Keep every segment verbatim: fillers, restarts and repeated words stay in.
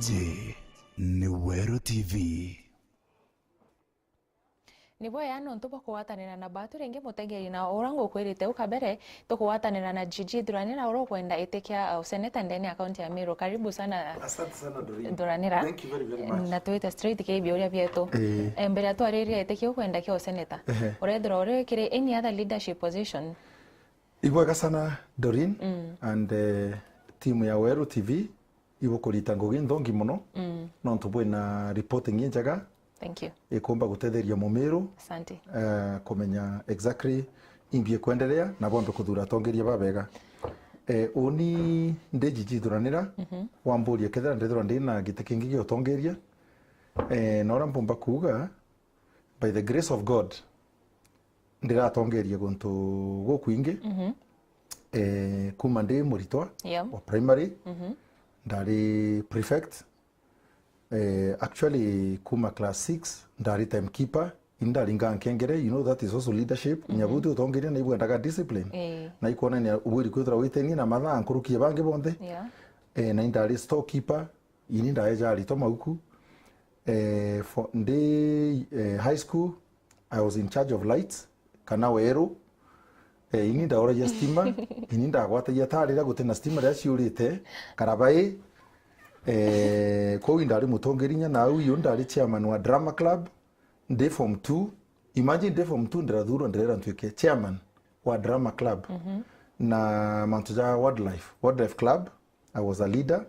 Ji ni Weru T V. Ni bwega nontu bwa kugwatanira na batu ringi mutegeri, na uria ngukwirite u kabere, tukugwatanira na Gigi Thuranira uria ukwenda iti kia, uh, useneta ndene ya kaunti ya Meru. Karibu sana. Asante sana, Doreen. Thuranira. Thank you very, very much. Na twite straight ki biuria bietu. Eh. Eh, mbere ya twariria iti kia ukwenda kia useneta, ehe, urethirwa uri kiri any other leadership position? Ibwega sana, Doreen, mm, and, eh, timu ya Weru T V, ibukurita ngugi nthongi mono, mm, nontu bwina reporting injega. Thank you. Ikumba gutetheria Mumiru, asante, eh, kumenya exactly imbi ikwenderea na bombe kuthura atongeria babega. Eh, uni ndi Gigi Thuranira, mhm, wamburia kethira ndithirwa ndina giti kingi gia utongeria. Eh, na uria mbumba kuuga, by the grace of God, ndiratongeria guntu gukwingi. Mhm. Eh, kuma ndi muritwa, yeah, wa primary, mhm, ndari prefect. Eh, actually, kuma class six, ndari timekeeper, ini ndaringa nkengere, you know, that is also leadership. Mhm. Nyabuti utongeria na ibwendaga discipline. Eh. Na ikwonania ubwiri kwithirwa witenie na mathaa nkuruki ya bangi bonthe. Yeah. Eh, na indari storekeeper, ini ndaeja aritwa mauku. Eh, for, ndi, eh, high school, I was in charge of lights, kana weru. Eh, ini ndaoragia stima, ini ndagwatagia taa riria gutina stima riria ciurite, karabai. Eh, kou indari mutongeria na au iyo ndari chairman wa drama club, ndi form two. Imagine ndi form two ndirathurwa ndirera ntuike chairman wa drama club, mhm, na mantu ja wildlife, wildlife club, I was a leader.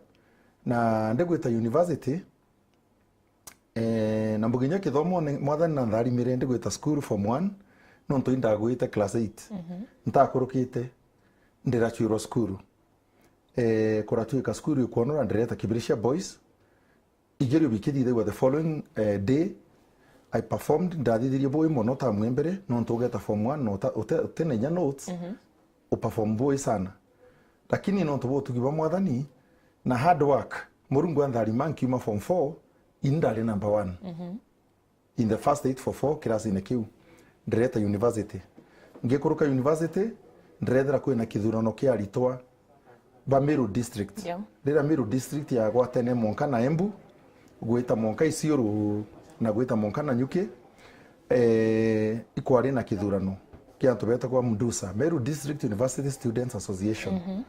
Na ndigwita university, eh, na mbuginya kithomone, Mwathani na ntharimire ndigwita cukuru form one, nontu indagwite class eight. Mhm. Ntakurukite, ndiratuirwa cukuru. Eh, kuratuika cukuru ikwonora, ndireta Kibiricia Boys. Igerio bikithithagua the following, eh, day, I performed, ndathithirie bui mono tamu ya mbere, nontu ugeta form one na uta-, ute-, utena inya notes, mhm, uperform bui sana. Lakini nontu bwa utugi bwa Mwathani na hard work, Murungu antharima nkiuma form four, ini ndari number one. Mhm. In the first eight four four class-ini kiu, ndireta university. Ngikuruka university, ndirethira kwina kithurano kia aritwa ba Meru District. Yeah. Riria Meru District yagwatene mwanka na Embu, gwita mwanka Isiolo, na gwita mwanka Nanyuki, eh, ikwari na kithurano kia antu betagwa MDUSA, Meru District University Students Association. Mhm.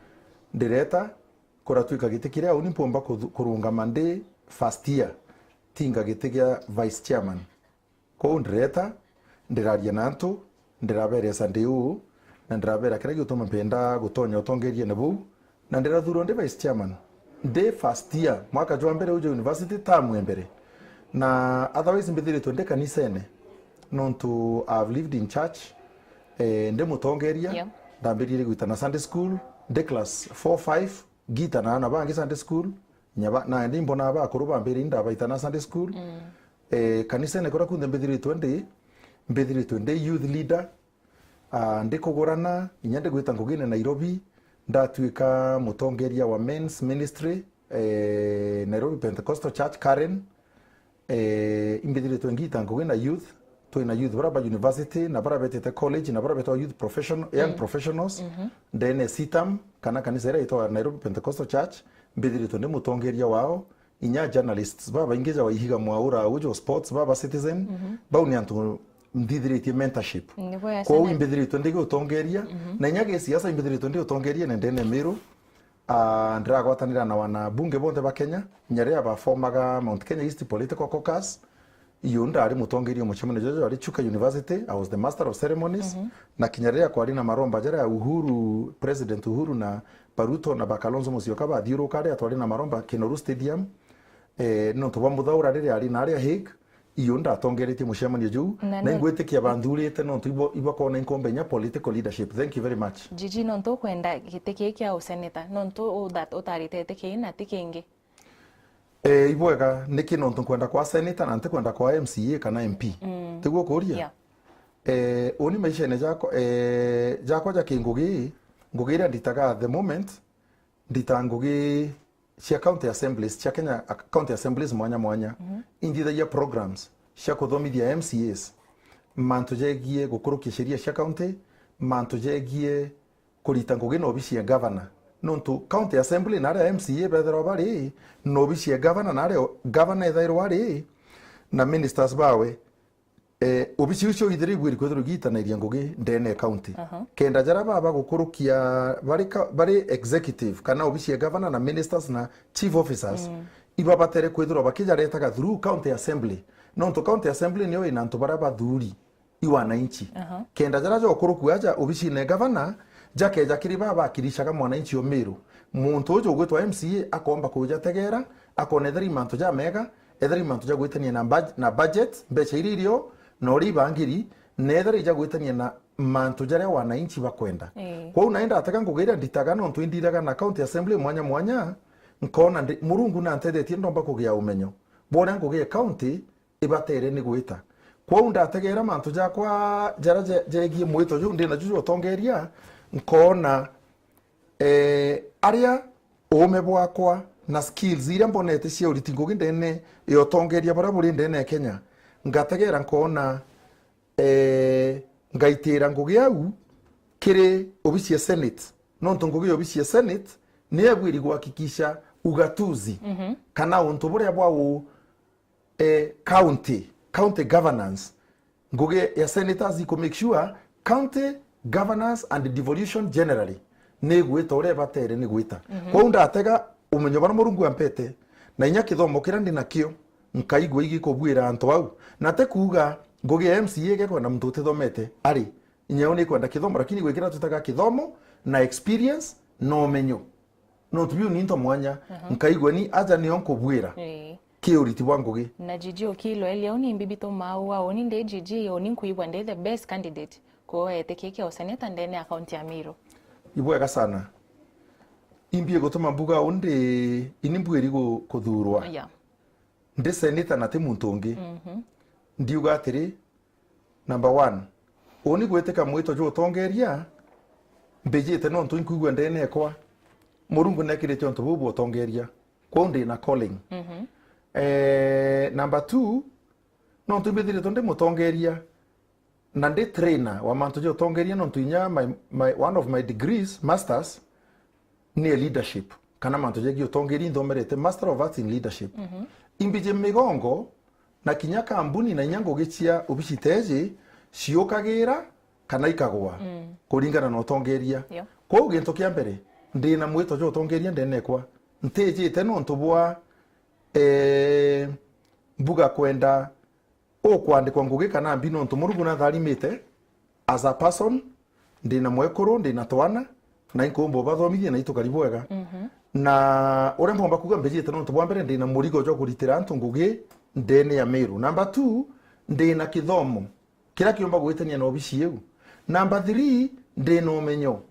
Ndireta, kuratuika giti kiria uni mpomba kuthu-, kurungama ndi first year, tinga giti gia vice chairman. Kou ndireta, ndiraria na antu, ndiraberesa ndi uu, na ndirabera kiria giutuma mpenda gutonya utongeriene buu, na ndirathurwa ndi vice chairman. Ndi first year, mwaka jwa mbere uju university, term ya mbere. Na otherwise mbithiritwe ndi kanisene, nontu I have lived in church, eh, ndi mutongeria, yeah, ndambiririe gwita na Sunday school, ndi class four five, ngita na aana bangi Sunday school, inya ba-, na ndi mbonaa bakuru bambiri indabaita na Sunday school. Mm. Eh, kanisene kuria kunthe mbithiritwe ndi, mbithiritwe ndi youth leader, ah, ndi kugurana, inya ndi gwita ngugine Nairobi, ndatuika mutongeria wa men's ministry, eh, Nairobi Pentecostal Church, Karen. Eh, imbithiritwe ngita ngugi na youth, twina youth bara ba university, na bara betite college, na bara betwa youth professional, young, mm, professionals, mhm, ndene sitam, kana kanisa iria itwa Nairobi Pentecostal Church, mbithiritwe ndi mutongeria wao, inya journalists, babaingi ja Waihiga Mwaura, uju sports, baba Citizen, mhm, bau ni antu nthithiritie mentorship. Ni bwega. Kwou sana. Imbithiritwe ndi gutongeria, mhm, na inya gisiasa imbithiritwe ndi utongeria na ndene Miru, Ah, ndiragwatanira na wana bunge bonthe ba Kenya, kinya riria baformaga Mount Kenya East Political Caucus, iyo ndari mutongeria mucemanio juju jwari Chuka University, I was the master of ceremonies, mhm, na kinya riria kwari na maromba jaria Uhuru, President Uhuru na ba Ruto na ba Kalonzo Musyoka bathiuruka riria twari na maromba Kinoru Stadium, eh, nontu bwa muthaura riria ari na aria Hague, iyo ndatongeretie mucemanio juu, na na no ingwitikia banthurite nontu ibo, ibakona inkombe inya political leadership. Thank you very much. Gigi, nontu ukwenda giti kii kia useneta, nontu utha-, utarite giti kii na ti kingi? Eh, ibwega, niki nontu nkwenda kwa senator na ntikwenda kwa M C A kana M P? Mm. Tiguo kuria? Yeah. Eh, uni maishene jakwa, eh, jakwa ja kingugi, ngugi iria nditaga at the moment, ndita ngugi cia county assemblies, cia Kenya, county assemblies mwanya mwanya, mhm, inthithagia programs cia kuthomithia M C As mantu jegie gukurukia sheria cia county, mantu jegie kurita ngugi na obici ya governor, Nontu county assembly na aria M C A bethirwa bari, na obici ya governor na aria governor ethairwa ari, na ministers bawe, eh, obici icio ithire ibwiri kwithirwa igiitanairia ngugi ndene ya county. Aha. Kenda jaria baba gukurukia bari ka-, bari executive, kana obici ya governor na ministers na chief officers, ibabatere kwithirwa bakijaretaga through county assembly. Nontu county assembly niyo ina antu baria bathuri i wananchi. Aha. Kenda jaria jokurukua aja obicine ya gavana, jakeja kiri baa bakirishaga mwananchi o Meru. Muntu uju ugwitwa M C A akomba kujategera, akona ethera i mantu jamega, ethera i mantu jagwitania na bud-, na budget, mbeca iria irio, na uria ibangiri, na ethera ijagwitania na mantu jaria wananchi bakwenda. Ii. Kwou nai ndatega ngugi iria nditaga, nontu indiraga na county assembly mwanya mwanya, nkona ndi, Murungu nantethetie ndomba kugia umenyo bwa uria ngugi ya county ibatere ni gwita. Kwou ndategeera mantu jakwa jaria je-, jegie mwito juu ndina ju jwa utongeria, nkoona, eh, aria uume bwakwa na skills iria mbonete cia uriti ngugi ndene ya utongeria buria buri ndene ya Kenya, ngategeera nkoona, eh, ngaitira ngugi au kiri obici ya Senate, nontu ngugi ya obici ya Senate niyo ibwiri guhakikisha ugatuzi, mhm, kana untu buria bwa u-, eh, county, county governance, ngugi ya senators iku make sure county governance and devolution generally ni igwita uria ibatere ni gwita. Mhm. Kwou ndatega umenyo buria Murungu ampete, na inya kithomo kiria ndi nakio, nkaigua igikubwira antu au. Na ti kuuga ngugi ya M C A igekwenda muntu utithomete, ari, inya yo ni ikwenda kithomo, lakini gwikira twitaga kithomo na experience na umenyo. Nontu biu ni into mwanya, aha, nkaigua ni aja nio nkubwira, ii, ki uriti bwa ngugi. Na Gigi ukilwelia uni mbibi tumaa uu, uni ndi Gigi, uni nkuigua ndi the best candidate kuoete kiki o seneta ndene ya county ya Meru. Ibwega sana. Imbi igutuma mbuga uu ndi, ini mbwiri gu-, kuthurwa. Yeah. Ndi seneta na ti muntu ungi. Mhm. Ndiuga atiri, number one, uni gwitika mwito jwa utongeria, mbijite nontu inkwigua ndene ekwa Murungu nekirite untu buu bwa utongeria. Kwou ndi na calling. Mhm. Eh, number two, nontu mbithiritwe ndi mutongeria, na ndi trainer wa mantu ja utongeria, nontu inya my, my, one of my degrees, masters, ni leadership, kana mantu jegie utongeria, inthomerete Master of Arts in Leadership. Mhm. Imbiji migongo, na kinya kambuni na inya ngugi cia obici teji ciukagira kana ikagwa, mm, kuringana na utongeria. Yo. Kwou gintu kia mbere, ndi na mwito jwa utongeria ndene ekwa. Ntijite nontu bwa, eh, mbuga kwenda ukwandikwa ngugi kana mbi, nontu Murungu natharimite as a person, ndi na mwekuru, ndi na twana, na inkumba ubathomithia na itukari bwega. Mhm. Na uria mpomba kuuga mbijite nontu bwa mbere, ndi na murigo jwa kuritira antu ngugi ndene ya Meru. Number two, ndi na kithomo kiria kiumba gwitania na obici iu. Number three, ndi na umenyo.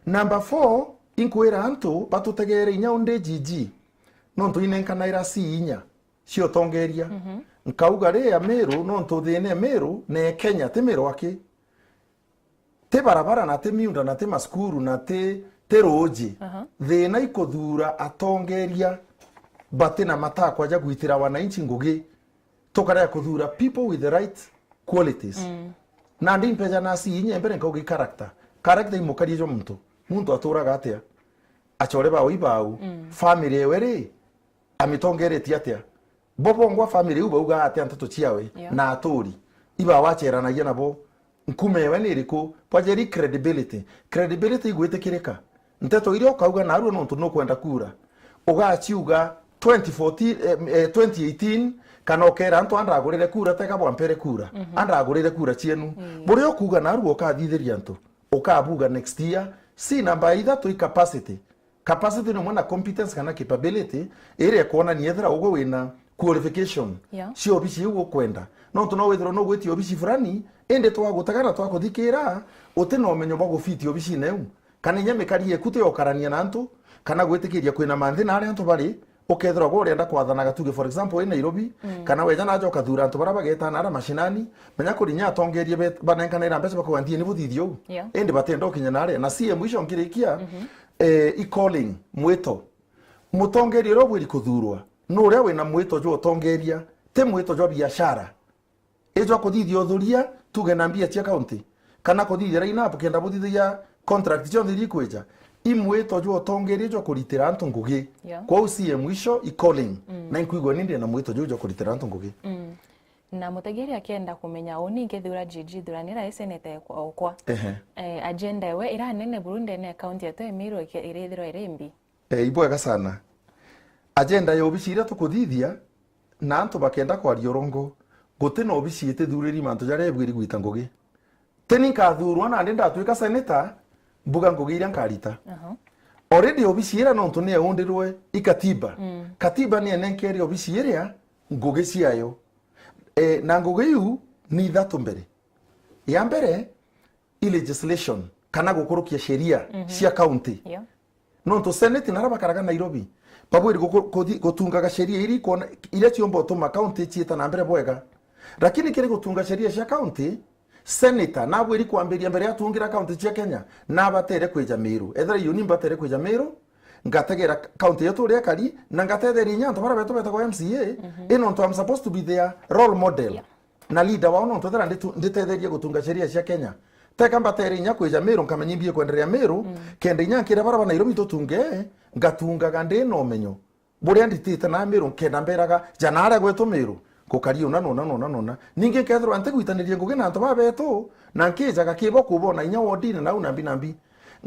Number four, inkwira antu batutegeere inya undi Gigi, nontu inenkanaira ci inya cia utongeria. Mhm. Nkauga ri ya Meru, nontu thiina ya Meru na ya Kenya, ti Meru aki, ti barabara na ti miunda na ti masukuru na ti, ti ruuji. Aha. Thiina ikuthuura atongeria bati na matakwa ja gwitira wananchi ngugi. Tukarega kuthuura people with the right qualities. Mm. Nandi mpeja nasi inya mbere nkauga i character. Character i mukarie jwa muntu. Muntu aturaga atia? Acore bawe ibau. Mm. Family ewe ri, amitongeretie atia? Bo bongwa family iu bauga atia nteto ciawe? Yeah. Na aturi iba wacheranagia nabo? Nkume ewe ni iriku? Bwajeri credibility. Credibility igwitikirika. Nteto iria ukauga narua nontu nukwenda kura, ugaciuga twenty fourteen, eh, eh, twenty eighteen, kana ukera antu, "Andagurire kura, teka bwampere kura." Mhm. Andagurire kura cienu. Mm. Buria ukuuga narua ukathithiria antu, ukabuga next year. Si namba ya ithatu i capacity. Capacity ni umwe na competence kana capability, iria ikwonania ethira ugwe wina qualification, yeah, cia obici iu ukwenda. Nontu no withirwe nugwitia obici fulani, indi twagutega na twakuthikira, uti na umenyo bwa gufiti obicine iu. Kana inya mikari yeku ti ya ukarania na antu, kana gwitikiria kwina manthi na aria antu bari, ukethirwa gwe urienda kwathanaga, tuge for example, wi Nairobi, mm, kana weja naja ukathuura antu baria bagetana aria mashinani, menya kuri inya atongeria bet-, banenkanaira mbeca bakauga, "Nthieni buthithie uu." Yeah. Indi batienda ukinya naria. Na C M icio nkirikia, mhm, eh, i calling, mwito. Mutongeria uria ubwiri kuthuurwa ni uria wina mwito jwa utongeria, ti mwito jwa biashara. Ijwa kuthithia uthuria, tuge na mbia cia county, kana kuthithia line up kenda buthithagia contract cionthe iria ikwija, i mwito jwa utongeria jwa kuritira antu ngugi. Yeah. Kwou C M icio i calling. Mm. Na inkwigua ni ndi na mwito juu jwa kuritira antu ngugi. Mm. Na mutegeri akenda kumenya uni nkethira G G thuranira i seneta ekwa okwa. Ehe. Eh, agenda ewe ira nene buru ndene ya county yetu ya Meru ike-, irithirwa iri mbi. Eh, ibwega sana. Agenda ya obici iria tukuthithia, na antu bakenda kwaria urongo, guti na obici itithuriri mantu jaria ibwiri gwita ngugi. Teni nkathurwa nandi ndatwika seneta, mbuga ngugi iria nkarita. Aha. Already obici iria nontu ni yaundirwe i katiba. Mm. Katiba ni enenkeri obici iria ngugi ciayo. E, na ngugi iu ni ithatu mbere. Ya mbere, i legislation, kana gukurukia sheria, mhm, cia county. Yeah. Nontu senate nara bakaraga Nairobi, babwiri guku-, kuthi-, gutungaga sheria iri kwona, iria ciomba utuma county ciita na mbere bwega. Lakini kiri gutunga sheria cia county, senator nabwiri kwambiria mbere atungira county cia Kenya, nabatere kwija Meru. Ethira iyo ni mbatere kwija Meru, ngategera county yetu uria ikari, na ngatetheria inya antu bara betu betagwa M C A, mhm, i nontu I'm supposed to be their role model. Yeah. Na leader wao nontu ethira nditu-, nditetherie gutunga sheria cia Kenya. Teka mbatere inya kwija Meru, nkamenya imbi ikwenderea Meru, mm, kenda inya nkira bara ba Nairobi tutunge, ngatungaga ndi na umenyo buria nditite na Meru, nkenda mberaga, ja naria gwetu Meru, gukari una na una na una na una. Ningi nkethirwa ntigwitaniria ngugi na antu ba betu, na nkijaga kibo kubona inya wodine nau nambi nambi,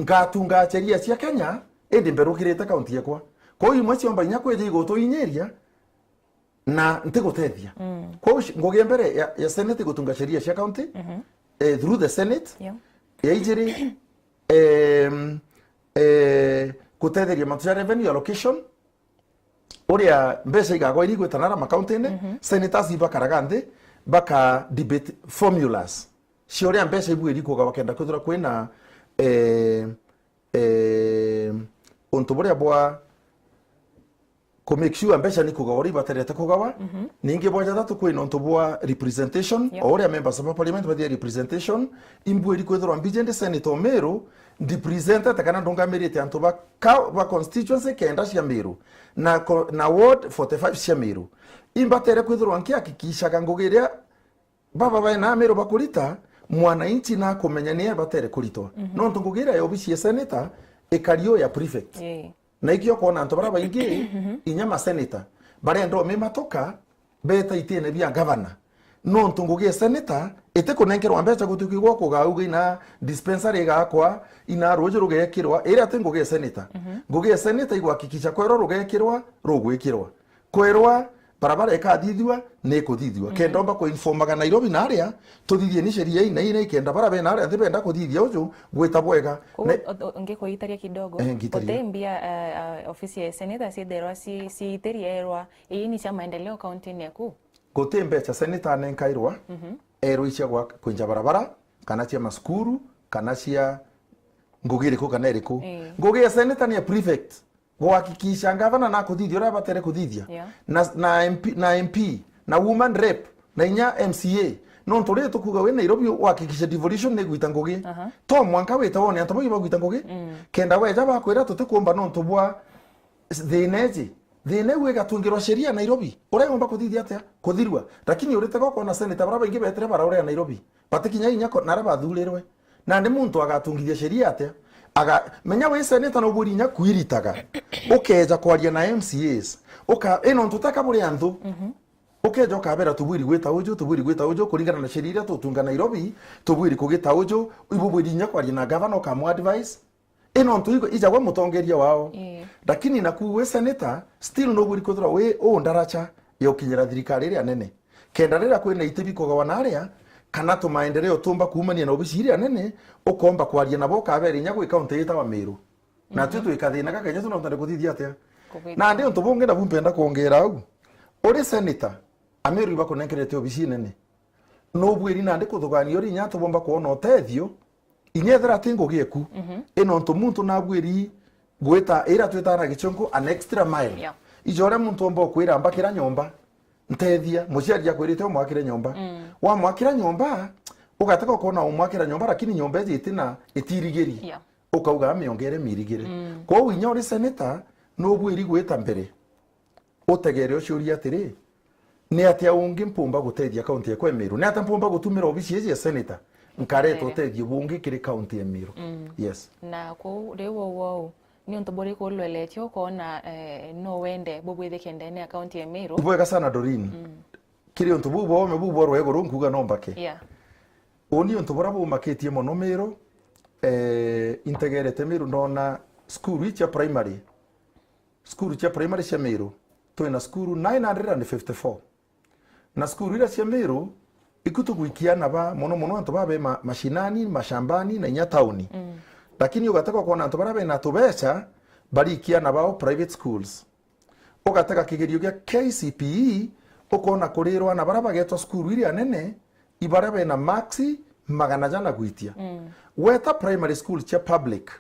ngatunga sheria cia Kenya, indi mberukirite kaunti yakwa. Kwou imwe ciomba inya kwija igutuinyiria, na ntigutethia. Mm. Kwou shi-, ngugi ya mbere ya, ya senate gutunga sheria cia county, mhm, eh, through the senate. Yeah. Ya ijiri, em, eh, gutetheria mantu ja revenue allocation, uria mbeca igagwa iri igwita nara makaunti-ini, mhm, senators ibakaraga nthi, baka debate formulas cia uria mbeca ibwiri kugawa kenda kwithirwa kwina, eh, eh, untu buria bwa ku make sure mbeca ni kugawa uria ibaterete kugawa. Mhm. Ningi bwa jathatu kwina untu bwa representation, yep, o uria members of parliament bathia representation, imbwiri kwithirwa mbiji ndi senator o Meru, ndipresentete kana ndungamirite antu ba ka-, ba constituency kenda cia Meru, na ko-, na ward forty-five cia Meru. Imbatere kwithirwa nkihakikishaga ngugi iria baba bae na Meru bakurita, mwananchi nakumenya ni abatere kuritwa. Mhm. Nontu ngugi iria ya obici ya senator ikari o ya prefect. Ii. Na ikio kwona antu bara baingi, mhm, inya maseneta, barenda umimatoka beta itine bia gavana. Nontu ngugi ya seneta itikunenkerwa mbeca gutuki gwa kugauga ina dispensary igakwa, ina ruji rugekirwa, iria ti ngugi ya seneta. Mhm. Ngugi ya seneta igwakikisha kwerwa rugekirwa, rugwikirwa. Kwerwa barabara ikathithua, ni ikuthithua. Mhm. Kenda omba kuinformaga Nairobi na aria, tuthithie ni sheria ii na ii na ii, kenda bara bena aria nthi benda kuthithia uju, gwita bwega. Koguo ne- o-, o-, ngikuitaria kidogo, eh, ngitaria. Guti mbia, eh, eh, ofisi ya seneta ciitherwa ci-, ciitiri erwa, ii ni cia maendeleo kaunti-ini yaku? Guti mbeca seneta anenkairwa, mhm, erwa icia gwa kwinja barabara, kana cia masukuru, kana cia ngugi iriku kana iriku. Eh. Ngugi ya seneta ni ya prefect. Gwakikisha ngavana nakuthithia uria abatere kuthithia. Yeah. Na, na M P, na M P, na woman rep, na inya M C A. Nontu ri tukuga wi Nairobi wakikisha devolution ni gwita ngugi. Aha. To mwanka wite wone antu bau bagwita ngugi. Mm. Kenda weja bakwira tutikumba nontu bwa thina iji. Thina iu igatungirwa sheria Nairobi. Uria yomba kuthithia atia? Kuthirua. Lakini urite gokona senator bara baingi betire bara uria Nairobi. Batikinya inya ko-, naria bathurirwe. Nandi muntu agatungithia sheria atia? Aga-, menya wi seneta no ubwiri inya kwiritaga. Ukeja kwaria na M C As. Uka-, ino ntu teka buri anthu. Mhm. Ukeja ukabera tubwiri gwita uju, tubwiri gwita uju, kuringana na sheria iria tutunga Nairobi, tubwiri kugita uju, ibubwiri inya kwaria na gavana ukamu advise. Ino ntu igo ijagwa mutongeria wao. Ii. Lakini naku wi senator, still no bwiri kwithirwa wi u ndaracha ya ukinyira thirikari iria nene. Kenda riria kwina iti bikugawa na aria, kana tumaendeleo tumba kuumania na obici iria nene, ukomba kwaria nabo ukabera inya gwi kaunti yitawa Meru. Na twi, mhm, twikathina gakenya tu no ntende kuthithia atia? Kugita. Nandi untu bungi nabu mpenda kwongera au. Uri senator, Ameru ibakunenkerete obici nene. No bwiri nandi kuthugania uri inya tubomba kwona utethio, inya ethira ti ngugi eku, mhm, i nontu muntu nabwiri gwita ira twitaga na gichungu an extra mile. Yeah. Ijo uria muntu omba ukwira, "Mbakira nyomba, ntethia," muciari akwirite umwakire nyomba. Mm. Wamwakira nyomba, ugateka ukona umwakira nyomba, lakini nyomba iji itina itirigiri. Yeah. Ukauga, "Amiongere mirigire." Mm. Kwou inya uri senator, nubwiri gwita mbere. Utegere uciuria atiri, "Ni atia ungi mpumba gutethia kaunti ya Meru? Ni atia mpumba gutumira obici iji ya senator nkareta utethio bungi kiri county ya Meru. Mm. Yes. Na kuu riu uu uu, ni untu buriku ulweletio ukoona, eh, no wende bubwithike ndene ya county ya Meru? Bwega sana, Doreen. Mm. Kiri untu buu bwome buu bworwa iguru nkuuga no mbake. Yeah. Uuni untu buria bumakitie mono Meru, eh, integerete Meru ndona cukuru ii cia primary. Cukuru cia primary cia Meru, twina cukuru nine hundred and fifty-four. Na cukuru iria cia Meru, iku tugwikia aana ba, mono mono antu ba be ma-, mashinani, mashambani, na inya tauni. Mm. Lakini ugatega ukoona antu baria bena tubeca, barikia aana bao private schools. Ugatega kigerio gia K C P E, ukoona kurirwa aana baria bagetwa cukuru iria nene, i baria bena marks magana jana gwitia. Mm. Weta primary school cia public,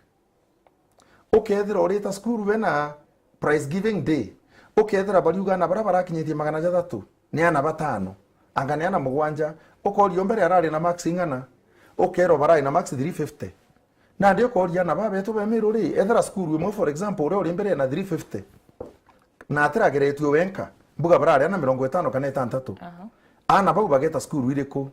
ukethira urita cukuru bena prize giving day, ukethira bariuga aana baria barakinyitie magana jathatu ni aana batano, anga ni aana mugwanja, ukorio mbere arari na marks ing'ana, ukerwa barari na marks three fifty. Nandi ukoria aana ba betu be Meru ri, ethira cukuru imwe, for example, uria uri mbere ena three fifty, na atirageretue wenka, mbuga barari aana mirongo itano kana itantatu. Aha. Aana bau bageta cukuru iriku?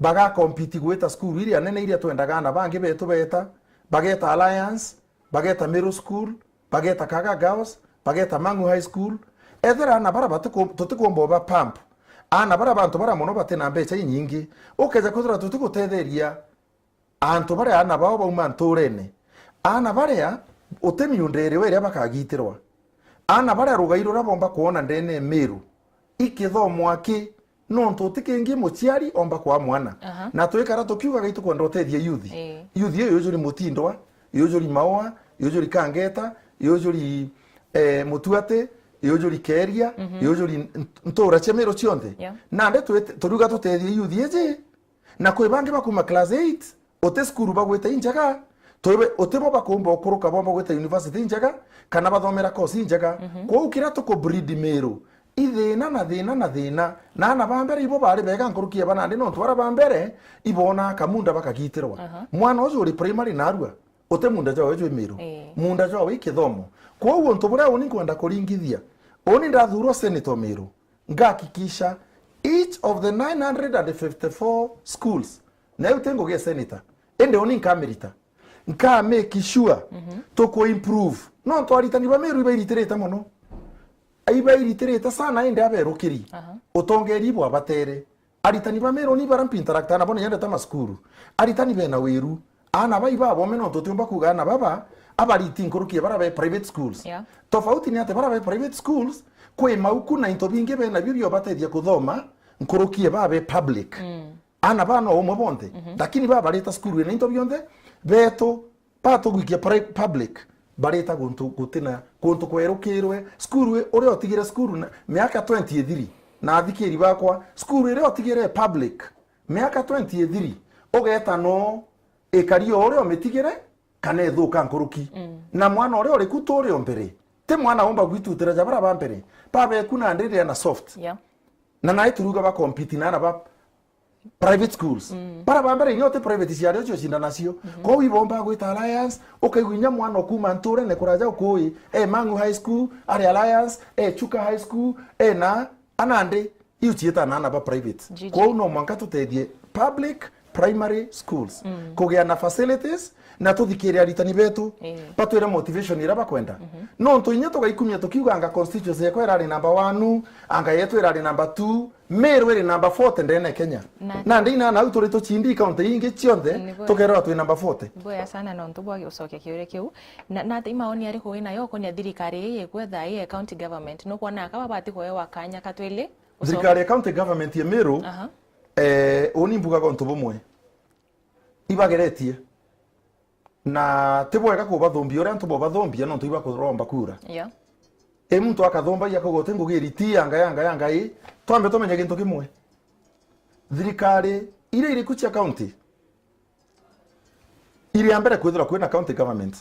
Bagakompiti gwita cukuru iria nene iria twendaga aana bangi betu beeta, bageeta Alliance, bageeta Meru School, bageeta Kaga Girls, bageeta Mang'u High School. Ethira aana baria batiku-, tutikumba uba pump, aana baria bantu baria mono batina mbeca inyingi, ukeja kwithirwa tutigutetheria antu baria aana bao bauma ntuurene, aana baria uti miunda iriwa iria bakagitirwa, aana baria rugai ruria bomba kwona ndene Meru, ikithomwa ki? Nontu uti kingi muciari omba kwa mwana. Aha. Na twikara tukiugaga itukwenda utethia youth. Ii. Youth iyo yujuri Mutindwa, yujuri Maua, yujuri Kangeta, yujuri, eh, Mutuati, yujuri Keria, mhm, yujuri nt-, ntuura cia Meru cionthe. Yeah. Nandi twit-, turiuga tutethie youth iji. Na kwi bangi bakuma class eight, uti cukuru bagwita injega, twibe, uti bo bakumba ukuruka bomba gwita university injega, kana bathomera course injega. Mhm. Kwou kiria tuku breed Meru, ithina na thina na thina. Na aana ba mbere ibo bari bega nkuruki ya ba nandi, nontu baria ba mbere ibonaa kamunda bakagitirwa. Aha. Mwana uju uri primary narua, uti munda jwawe jwi Meru. Ii. Munda jwawe i kithomo. Kwou untu buria uni nkwenda kuringithia, uni ndathurwa senator Meru, ngahakikisha each of the nine hundred and fifty-four schools, na iu ti ngugi ya senator, indi uni nkamirita, nka make sure, mhm, tuku improve. Nontu aritani ba Meru ibairitirite mono, ibairitirite sana, indi aberukiri, aha, utongeri bwabatere. Aritani ba Meru ni baria mpi interacta nabo ni nyendete macukuru. Aritani bena wiru. Aana bai babome nontu utiumba kuuga aana baba abariti nkuruki ya baria be private schools. Yeah. Tofauti ni ati baria be private schools, kwi mauku na into bingi bena bio biobatethia kuthoma nkuruki ya baria be public. Mm. Aana baa no umwe bonthe, mhm, lakini babarita cukuru ina into bionthe, betu batugwikia pri-, public, barita guntu gutina, guntu kwerukirwe. Cukuru i-, uria utigire cukuru na miaka twenty ithiri, na athikiri bakwa, cukuru iria utigire public miaka twenty ithiri, ugeta no ikari o uria umitigire, kana ithuka nkuruki. Mm. Na mwana uria uri ku tu uri o mbere, ti mwana umba gwitutira ja baria ba mbere, babeku nandi ria na soft. Yeah. Na nai turiuga ba compete na aana ba private schools. Mm. Baria ba mbere inya uti private ciari ucio cinda nacio. Mhm. Kwou ibomba gwita Alliance, ukaigua inya mwana ukuma nturene kuraja ukui, e Mang'u High School, ari Alliance, e Chuka High School, e na anandi, iu ciitana aana ba private. Gigi. Kwou no mwanka tutethie public primary schools. Mm. Kugia na facilities, na tuthikire aritani betu. Ii. Batwire motivation iria bakwenda. Mhm. Nontu inya tugaikumia tukiuga anga constituency yekwa irari number one, anga yetu irari number two, Meru iri number forty ndene Kenya. Na nandi ina nau turi tucindi county ingi cionthe, ni bwega, tukerwa twi number forty. Bwega sana nontu bwa gucokia kiuria kiu. Na, na ati maoni ariku wina yo ukonia thirikari ii yekwa thaa ii ya county government? Nukwona aka babati kuewa kanya katwili? Thirikari ya county government ya Meru, aha, eh, uni mbugaga untu bumwe. Ibageretie. Na ti bwega kubathumbia uria antu bobathumbia nontu ibakuromba kura. Yeah. I muntu akathumbagia akauga uti ngugi iriti yanga, yanga, yanga i. Twambe tumenye gintu kimwe. Thirikari iria iriku cia county, iri ya mbere kwithirwa kwina county government.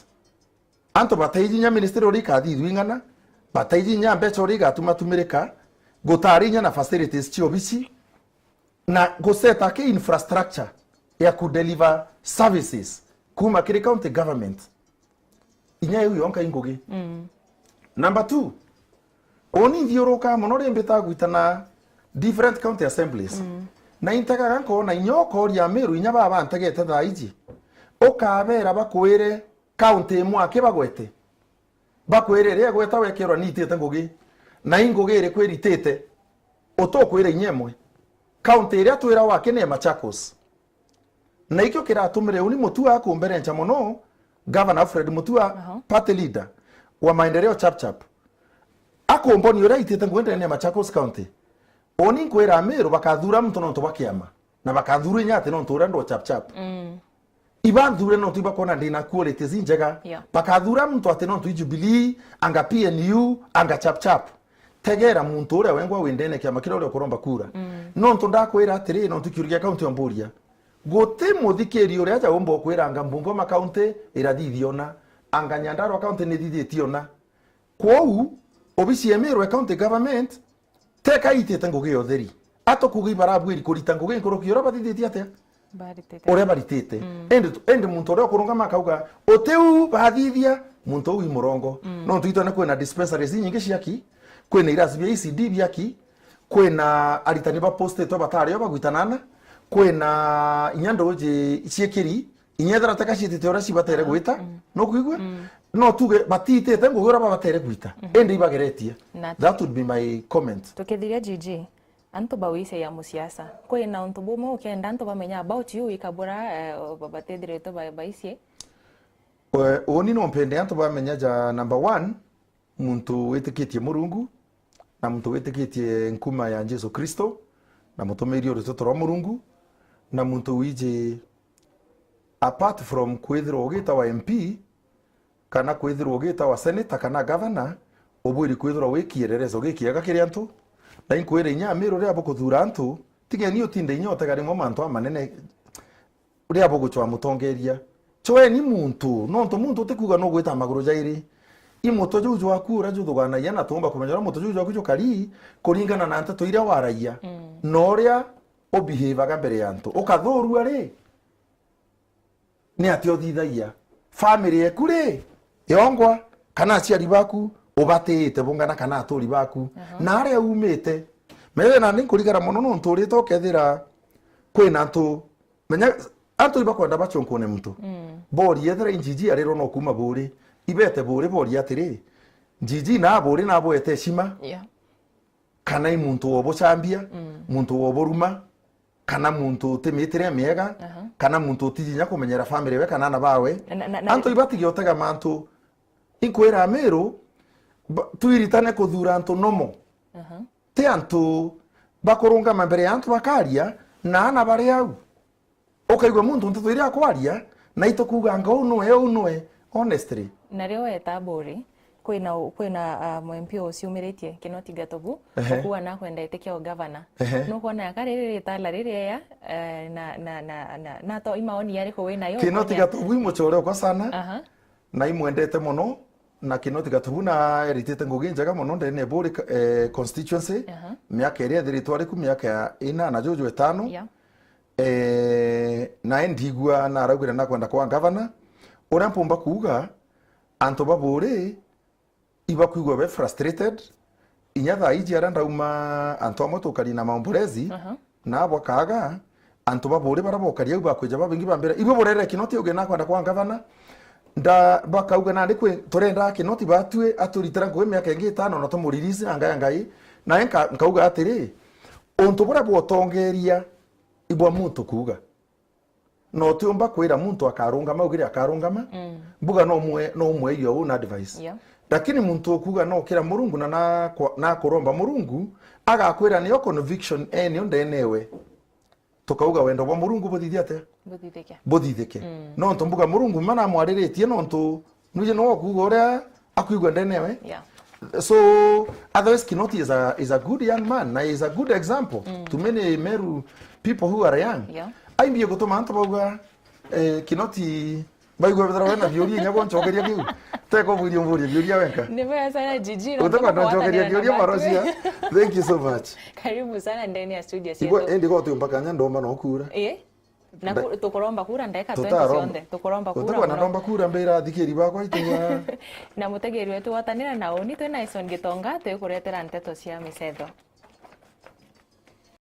Antu bataiji inya ministry uria ikathithua ing'ana, bataiji inya mbeca uria igatuma tumirika, gutari inya na facilities cia obici, na guseta ki infrastructure ya ku deliver services kuma kiri county government. Inya iu yonka i ngugi. Mm. Number two, uni nthiurukaa mono ri mbita gwitana different county assemblies. Mm. Na integaga nkoona inya ukooria Amiru inya baba bantegete thaa iji, ukabeera bakwire county imwe aki bagwete. Bakwire iria igweta wekerwa niitite ngugi, na i ngugi iriku iritite? Utukwira inya imwe. County iria twira waki ni ya Machakos. Na ikio kiratumire uni Mutua akumberenca mono, Governor Alfred Mutua, aha, party leader wa Maendeleo Chap Chap. Akumboni uria aitite ngugi ndene ya Machakos County. Uni nkwira Amiru bakathuura muntu nontu bwa kiama. Na bakathuura inya ati nontu uria ndo Chap Chap. Mm. Ibathuure nontu ibakwona ndina qualities injega. Yeah. Bakathuura muntu ati nontu i Jubilee, anga P N U, anga Chap Chap. Tegera muntu uria wengwa wi ndene kiama kiria uria ukuromba kura. Mm. Nontu ndakwira atiri, nontu kiuria gia county omburia. Guti muthikiria uria aja umba ukwiranga Bungoma County irathithia una, anga Nyandarua County nithithitie una. Kwou, obisi ya Meru ya County Government, teka itite ngugi ya utheri. Atukuga ibarabwiri kurita ngugi nkuruki uria bathithitie atia? Baritite. Uria baritite. Mm. Indi, indi muntu uria ukurungama akauga, utiu bathithia, muntu uu i murongo. Mm. Nontu itwene kwina dispensaries inyingi ciaki, kwina irasi bia E C D biaki, kwina aritani bapostitwe batari o bagwitanana, kwina inya nduji ciikiri, inya ethira teka ciitite uria cibatere gwita, nukwigua? Mm. No tuge batiitite ngugi uria babatere gwita. Mhm. Indi ibageretie. That would be my comment. Tukithiria G G, antu bawisia ya musiasa. Kwina untu bumwe ukenda antu bamenya about you, ikabura, eh, ba-, batithiritwe ba-, baicie. Eh, uni no mpende antu bamenya ja number one, muntu witikitie Murungu, na muntu witikitie nkuma ya Jesu Kristo, na mutumiiri o ruteto rwa Murungu, na muntu wiji, apart from kwithirwa ugitawa M P, kana kwithirwa ugitawa senator kana governor, ubwiri kwithirwa wi kielelezo gikiega kiri antu. Na inkwira inya Amiru riria bukuthuura antu, tigeni utinde inya utega rimwe mantu amanene, riria bugucwa mutongeria, cweni muntu, nontu muntu utikuuga nugwita maguru jairi. I mutwe juu jwaku uria juthuganagia, na tuumba kumenya uria mutwe juu jwaku jukari, kuringana na nteto iria waragia, mm, na uria ubihivaga mbere ya antu. Ukathuurua ri, ni atia uthithagia? Family yeku ri, yongwa, kana aciari baku ubatiite bungana, kana aturi baku, aha, na aria umite? Methira nandi nkurigara mono nontu urite ukethira kwina antu Menya, antu ibakwenda bachonkone muntu. Mm. Bori ethira i G G arirwo no kuuma Buuri. Ibete Buuri bori atiri, G G na Buuri nabwete heshima? Yeah. Kana i muntu wobucambia, mm, muntu woburuma, kana muntu utimitire miega, aha, kana muntu utijinya kumenyera family we kana ana bawe. Na, na, na, antu ibatige utega mantu. Inkwira Amiru, ba-, twiritane kuthuura antu nomo. Aha. Ti antu bakurungama mbere ya antu bakaria, na ana bari au. Ukaigua muntu nteto iria akwaria, na itukuuganga, "Uu nwe, uu nwe." Honestly. Na rio weta Buuri, kwina, kwina, ah, M P uciumiritie, Kinoti Gatobu, ehe, ukuuga nakwenda itikia ugavana. Ehe. Nukwona aka riri ritala riri ea, eh, na, na, na, na, na to imaoni yariku winayo? Kinoti Gatobu i mucore okwa sana. Aha. Na imwendete mono, na Kinoti Gatubu na eritite ngugi njega mono ndene ya Buuri, eh, constituency, aha, miaka iria ithiritwe ari ku, miaka ya ina na juju itano. Yeah. Eh, nae ndigua na araugire nakwenda kwa gavana. Uria mpumba kuuga, antu ba Buuri ibakwigua be frustrated, inya thaa iji aria ndauma antu amwe tukari na maombolezi, aha, na bwakaaga, antu ba Buuri baria bokari au bakwija babingi ba mbere. Ibwe burere Kinoti auge nakwenda kwa gavana. Nda-, bakauga nandi kwi, turenda Kinoti batue aturitira ngugi miaka ingi itano na tumurelease anga ya Ngai. Nae nka-, nkauga atiri, untu buria bwotongeria ibwa muntu kuuga. Na utiumba kwira muntu akarungama, ugire akarungama. Mm. Mbuga no mwe, no mwe your own advice. Yeah. Lakini muntu ukuga no kira Murungu na na kwa-, na kuromba Murungu, agakwira niyo conviction enio ndenewe. Tukauga wendo bwa Murungu buthithie atia? Buthithike. Buthithike. Mm. Nontu mbuga Murungu mana amwariritie nontu Nwiji no kuuga uria akwigua ndenewe. Yeah. So, otherwise Kinoti is a, is a good young man, na is a good example, mm, to many Meru people who are young. Yeah. Aimbie gutuma antu bauga, eh, Kinoti baigua bethira wena biuria inya boncokeria kiu. Teko bwirio mburia biuria wenka. Ni bwega sana G G, utakwa ndoncokeria kiuria marocia. Thank you so much. Karibu sana ndani ya studio. Igwe, cietu. Endi go tu mpaka nya ndoma no kura. Eh? Na nda-, ku-, tukuromba kura ndagika twenty tutaromba. Cionthe. Tukuromba kura. Utikwa na muno. Ndomba kura mbira athikiri bakwa ituwa. Na mutegeri wetu watanira na uni, twi Naison Gitonga, twikuretera nteto cia micetho.